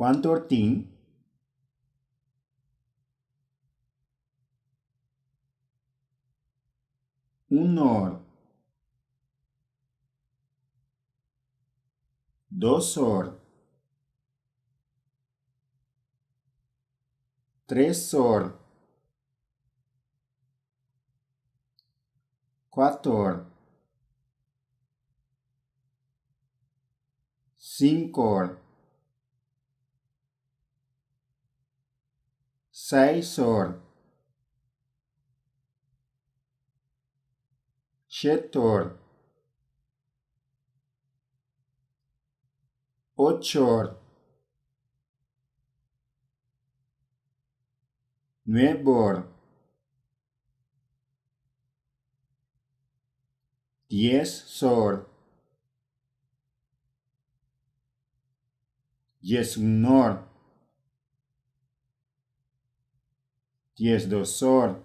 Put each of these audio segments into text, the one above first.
Kuantu or tin? Un or. Dos or. Tres or. Kuator. Sinkor. Seis or. Shetor. Ochor. Nuebor. Dies or. Diesunor. 12 or.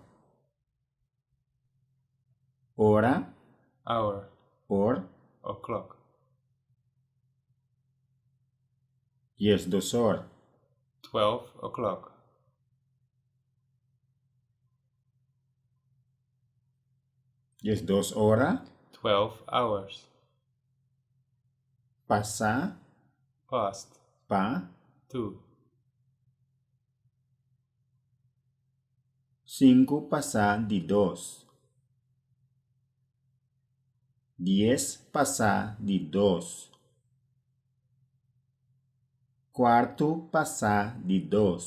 Ora. Hour. Or. O'clock. 12 or. 12 o'clock. 12 ora. 12 hours. Pasá. Past. Pa. To. 5 pasá di 2. 10 pasá di 2. Kuartu pasá di 2.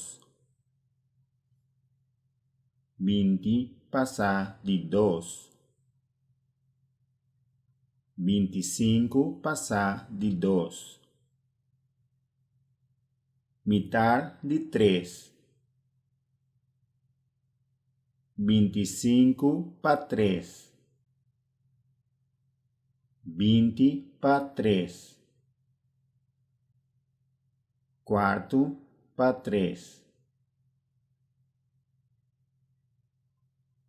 20 pasá di 2. 25 pasá di 2. Mitar di 3. 25 pa 3. 20 pa 3. Kuartu pa 3.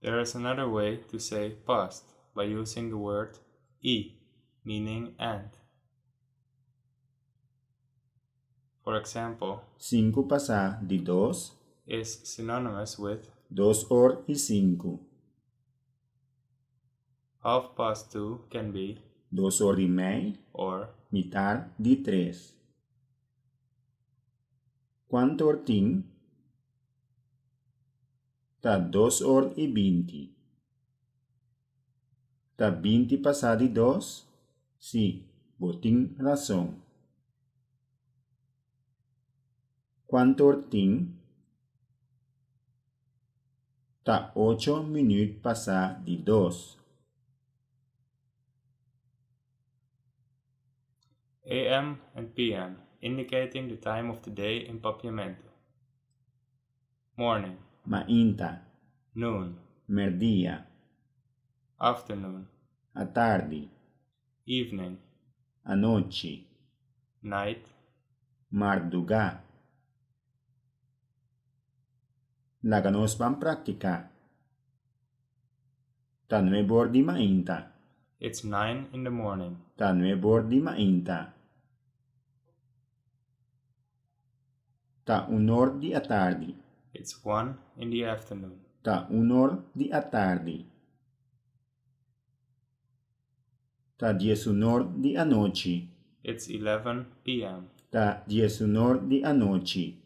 There is another way to say past by using the word i, meaning and. For example, 5 pasá di 2 is synonymous with 2 or i 5. Half past two can be 2 or i mei or mitar di 3. Kuantu or tin? Ta 2 or i 20. Ta 20 pasá di 2? Si, bo tin rason. Kuantu or tin? Ta 8 minüt pasá di 2. AM and PM, indicating the time of the day in Papiamento. Morning. Mainta. Noon. Mèrdia. Afternoon. Atardi. Evening. Anochi. Night. Mardugá. Laga nos ban praktiká. Ta 9 or di mainta. It's 9 in the morning. Ta 9 or di mainta. Ta 1 or di atardi. It's 1 in the afternoon. Ta 1 or di atardi. Ta 11 or di anochi. It's 11 p.m. Ta 11 or di anochi.